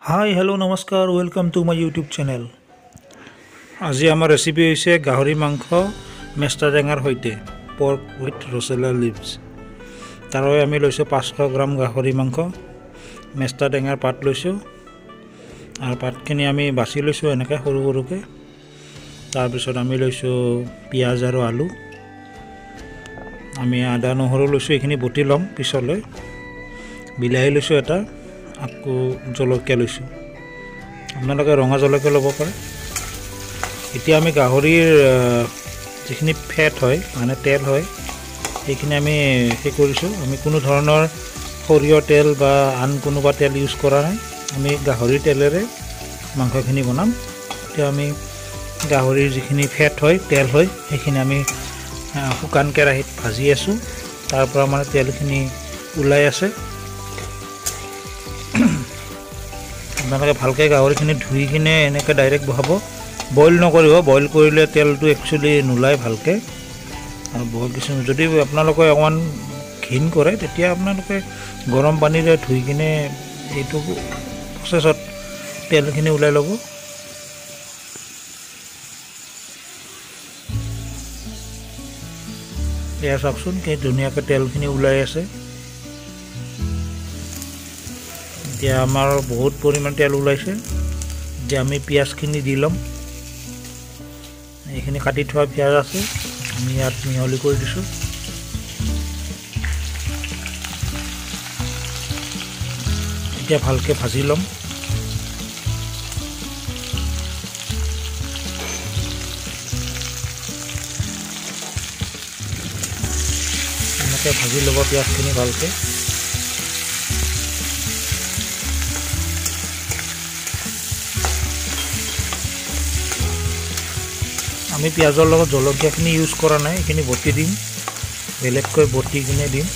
Hi hello' নমস্কাৰ, welcome to my YouTube channel. আজি আমাৰ ৰেচিপি হৈছে গাহৰি মাংস মেষ্টা টেঙাৰ সৈতে, পৰ্ক উইথ ৰচেলা লিভছ। তাৰ বাবে আমি লৈছোঁ 500 গ্ৰাম গাহৰি মাংস, মেষ্টা টেঙাৰ পাত লৈছোঁ আৰু পাতখিনি আমি বাছি লৈছোঁ এনেকৈ সৰু সৰুকৈ। তাৰপিছত আমি লৈছোঁ পিঁয়াজ আৰু আলু, আমি আদা নহৰু লৈছোঁ, এইখিনি বটি ল'ম পিছলৈ। বিলাহী লৈছোঁ এটা, আকৌ জলকীয়া লৈছোঁ, আপোনালোকে ৰঙা জলকীয়া ল'ব পাৰে। এতিয়া আমি গাহৰিৰ যিখিনি ফেট হয়, মানে তেল হয়, সেইখিনি আমি সেই কৰিছোঁ। আমি কোনো ধৰণৰ সৰিয়হ তেল বা আন কোনোবা তেল ইউজ কৰা নাই, আমি গাহৰিৰ তেলেৰে মাংসখিনি বনাম। এতিয়া আমি গাহৰিৰ যিখিনি ফেট হয়, তেল হয়, সেইখিনি আমি শুকান কেৰাহীত ভাজি আছোঁ। তাৰ পৰা মানে তেলখিনি ওলাই আছে। আপোনালোকে ভালকৈ গাহৰিখিনি ধুই কিনে এনেকৈ ডাইৰেক্ট বহাব, বইল নকৰিব। বইল কৰিলে তেলটো একচুৱেলি নোলায় ভালকৈ। আৰু বহুত কিছু যদি আপোনালোকে অকণমান ঘিণ কৰে, তেতিয়া আপোনালোকে গৰম পানীৰে ধুই কিনে এইটো প্ৰচেছত তেলখিনি ওলাই ল'ব। এয়া চাওকচোন কি ধুনীয়াকৈ তেলখিনি ওলাই আছে। এতিয়া আমাৰ বহুত পৰিমাণ তেল ওলাইছে। এতিয়া আমি পিঁয়াজখিনি দি ল'ম। এইখিনি কাটি থোৱা পিঁয়াজ আছে, আমি ইয়াত মিহলি কৰি দিছোঁ। এতিয়া ভালকৈ ভাজি ল'ম। এনেকৈ ভাজি ল'ব পিঁয়াজখিনি ভালকৈ। আমি পিঁয়াজৰ লগত জলকীয়াখিনি ইউজ কৰা নাই, এইখিনি বটি দিম, বেলেগকৈ বটি কিনে দিম।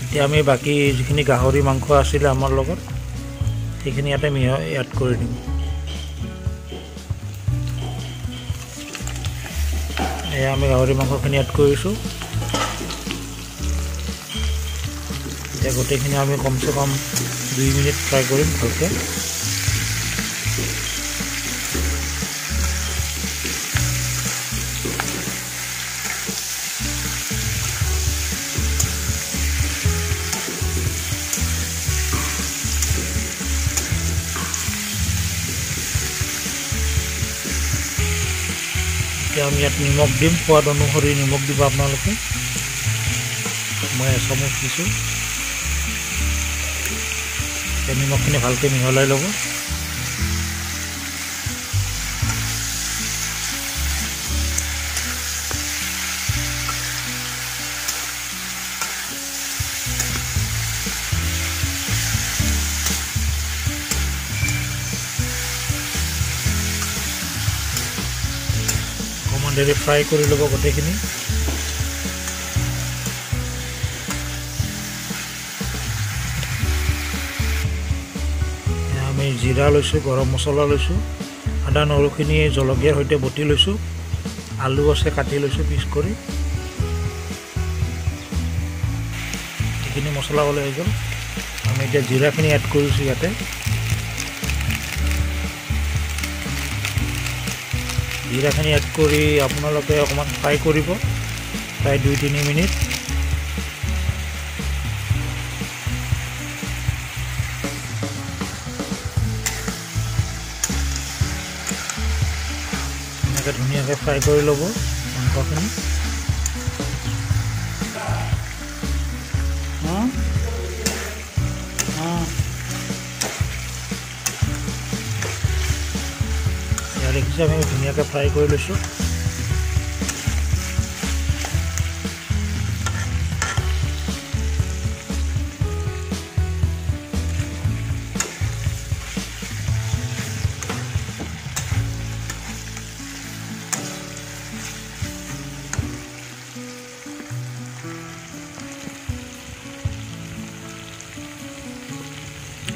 এতিয়া আমি বাকী যিখিনি গাহৰি মাংস আছিলে আমাৰ লগত, সেইখিনি ইয়াতে এড কৰি দিম। এয়া আমি গাহৰি মাংসখিনি এড কৰিছোঁ। এতিয়া গোটেইখিনি আমি কমচে কম 2 মিনিট ফ্ৰাই কৰিম ভালকৈ। এতিয়া আমি ইয়াত নিমখ দিম, সোৱাদ অনুসৰি নিমখ দিব আপোনালোকে। মই এচামুচ দিছোঁ। নিমখখিনি ভালকৈ মিহলাই ল'ব। অকণমান দেৰি ফ্ৰাই কৰি ল'ব গোটেইখিনি। আমি জিৰা লৈছোঁ, গৰম মছলা লৈছোঁ, আদা নহৰুখিনি জলকীয়াৰ সৈতে বটি লৈছোঁ, আলু আছে কাটি লৈছোঁ পিচ কৰি। এইখিনি মছলা হ'লে হৈ গ'ল। আমি এতিয়া জিৰাখিনি এড কৰিছোঁ ইয়াতে। জিৰাখিনি এড কৰি আপোনালোকে অকণমান ফ্ৰাই কৰিব প্ৰায় 2-3 মিনিট। এনেকৈ ধুনীয়াকৈ ফ্ৰাই কৰি ল'ব মাংসখিনি। দেখিছোঁ আমি ধুনীয়াকৈ ফ্ৰাই কৰি লৈছোঁ।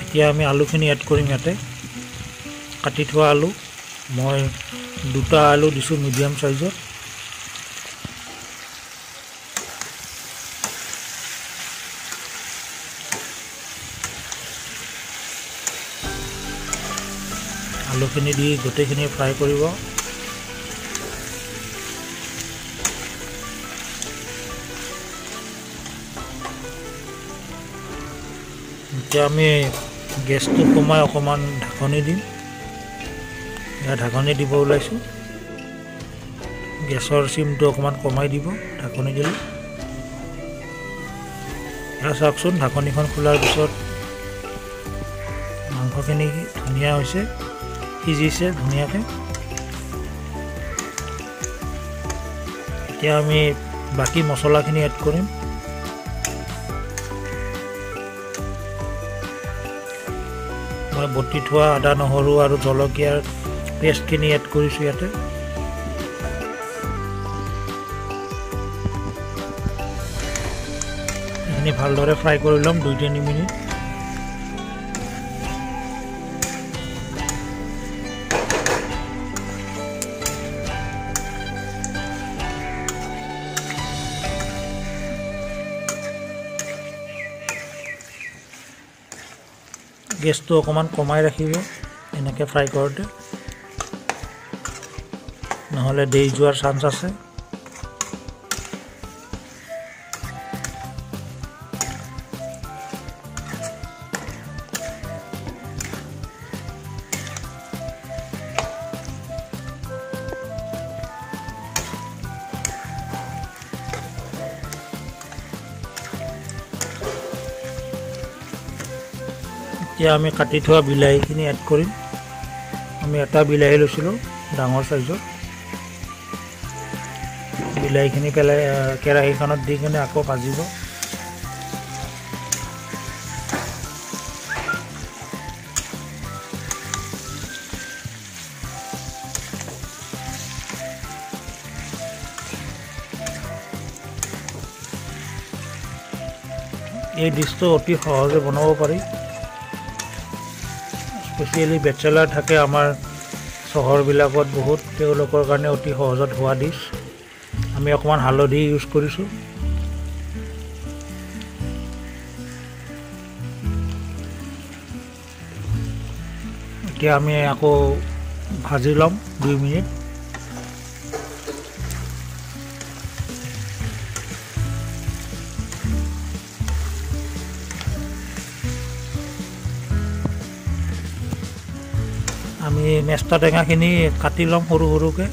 এতিয়া আমি আলুখিনি এড কৰিম ইয়াতে। কাটি থোৱা আলু, মই 2টা আলু দিছোঁ মিডিয়াম চাইজৰ। আলুখিনি দি গোটেইখিনি ফ্ৰাই কৰিব। এতিয়া আমি গেছটো কমাই অকণমান ঢাকনি দিম। ঢাকনি দিব ওলাইছোঁ। গেছৰ চিমটো অকণমান কমাই দিব ঢাকনি দিলে। এয়া চাওকচোন, ঢাকনিখন খোলাৰ পিছত মাংসখিনি ধুনীয়া হৈছে, সিজিছে ধুনীয়াকৈ। এতিয়া আমি বাকী মছলাখিনি এড কৰিম। মই বটি থোৱা আদা নহৰু আৰু জলকীয়াৰ পেষ্টখিনি এড কৰিছোঁ ইয়াতে। এইখিনি ভালদৰে ফ্ৰাই কৰি ল'ম 2-3 মিনিট। গেছটো অকণমান কমাই ৰাখিব এনেকৈ ফ্ৰাই কৰোঁতে, নহ'লে দেৰি যোৱাৰ চান্স আছে। এতিয়া আমি কাটি থোৱা বিলাহীখিনি এড কৰিম। আমি এটা বিলাহী লৈছিলোঁ ডাঙৰ চাইজৰ। বিলাহীখিনি পেলাই কেৰাহীখনত দি কিনে আকৌ ভাজিব। এই ডিছটো অতি সহজে বনাব পাৰি। স্পেচিয়েলি বেচেলাৰ থাকে আমাৰ চহৰবিলাকত বহুত, তেওঁলোকৰ কাৰণে অতি সহজত হোৱা ডিছ। আমি অকণমান হালধি ইউজ কৰিছোঁ। এতিয়া আমি আকৌ ভাজি ল'ম 2 মিনিট। আমি মেষ্টা টেঙাখিনি কাটি ল'ম সৰু সৰুকৈ।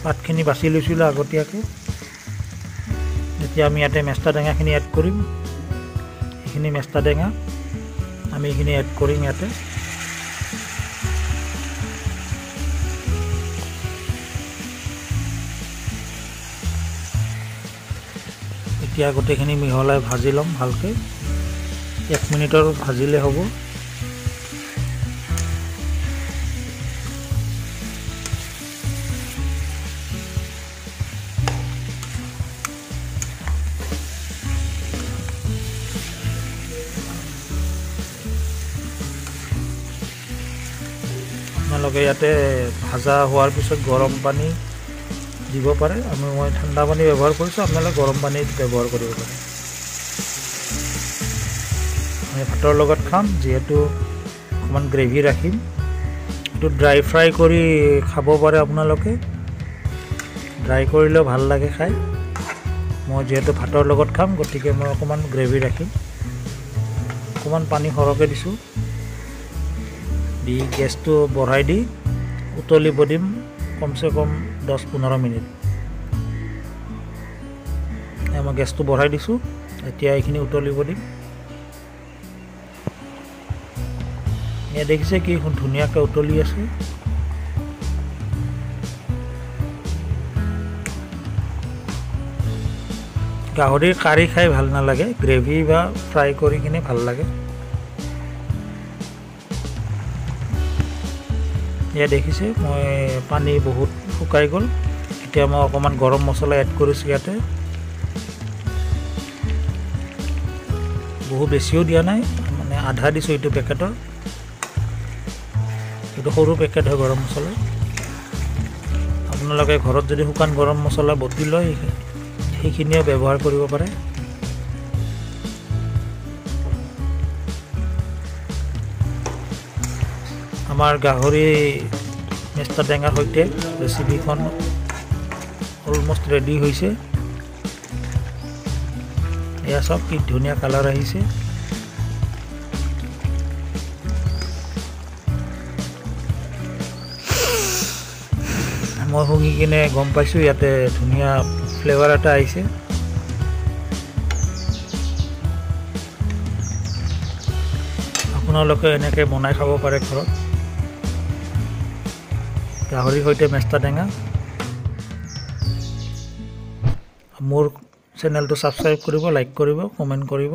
পাতখিনি বাছি লৈছিলোঁ আগতীয়াকৈ। এতিয়া আমি ইয়াতে মেষ্টা টেঙাখিনি এড কৰিম। এইখিনি মেষ্টা টেঙা আমি এইখিনি এড কৰিম ইয়াতে। এতিয়া গোটেইখিনি মিহলাই ভাজি ল'ম ভালকৈ। 1 মিনিটৰ ভাজিলে হ'ব। আপোনালোকে ইয়াতে ভাজা হোৱাৰ পিছত গৰম পানী দিব পাৰে। মই ঠাণ্ডা পানী ব্যৱহাৰ কৰিছোঁ, আপোনালোকে গৰম পানী ব্যৱহাৰ কৰিব পাৰে। আমি ভাতৰ লগত খাম, যিহেতু অকণমান গ্ৰেভি ৰাখিম। এইটো ড্ৰাই ফ্ৰাই কৰি খাব পাৰে আপোনালোকে। ড্ৰাই কৰিলেও ভাল লাগে খাই। মই যিহেতু ভাতৰ লগত খাম, গতিকে মই অকণমান গ্ৰেভি ৰাখিম। অকণমান পানী সৰহকৈ দিছোঁ। দি গেছটো বঢ়াই দি উতলিব দিম কমচে কম 10-15 মিনিট। মই গেছটো বঢ়াই দিছোঁ। এতিয়া এইখিনি উতলিব দিম। এয়া দেখিছে কি ধুনীয়াকৈ উতলি আছে। গাহৰিৰ কাৰী খাই ভাল নালাগে, গ্ৰেভি বা ফ্ৰাই কৰি কিনে ভাল লাগে। এয়া দেখিছে মই পানী বহুত শুকাই গ'ল। এতিয়া মই অকণমান গৰম মছলা এড কৰিছোঁ ইয়াতে। বহু বেছিও দিয়া নাই, মানে আধা দিছোঁ এইটো পেকেটৰ। এইটো সৰু পেকেট হয় গৰম মছলা। আপোনালোকে ঘৰত যদি শুকান গৰম মছলা বটি লয় সেইখিনিও ব্যৱহাৰ কৰিব পাৰে। আমাৰ গাহৰি মেষ্টা টেঙাৰ সৈতে ৰেচিপিখন অলমষ্ট ৰেডি হৈছে। এয়া চাওক কি ধুনীয়া কালাৰ আহিছে। মই শুঙি কিনে গম পাইছোঁ ইয়াতে ধুনীয়া ফ্লেভাৰ এটা আহিছে। আপোনালোকে এনেকৈ বনাই খাব পাৰে ঘৰত গাহৰিৰ সৈতে মেষ্টা টেঙা। মোৰ চেনেলটো ছাবস্ক্ৰাইব কৰিব, লাইক কৰিব, কমেণ্ট কৰিব।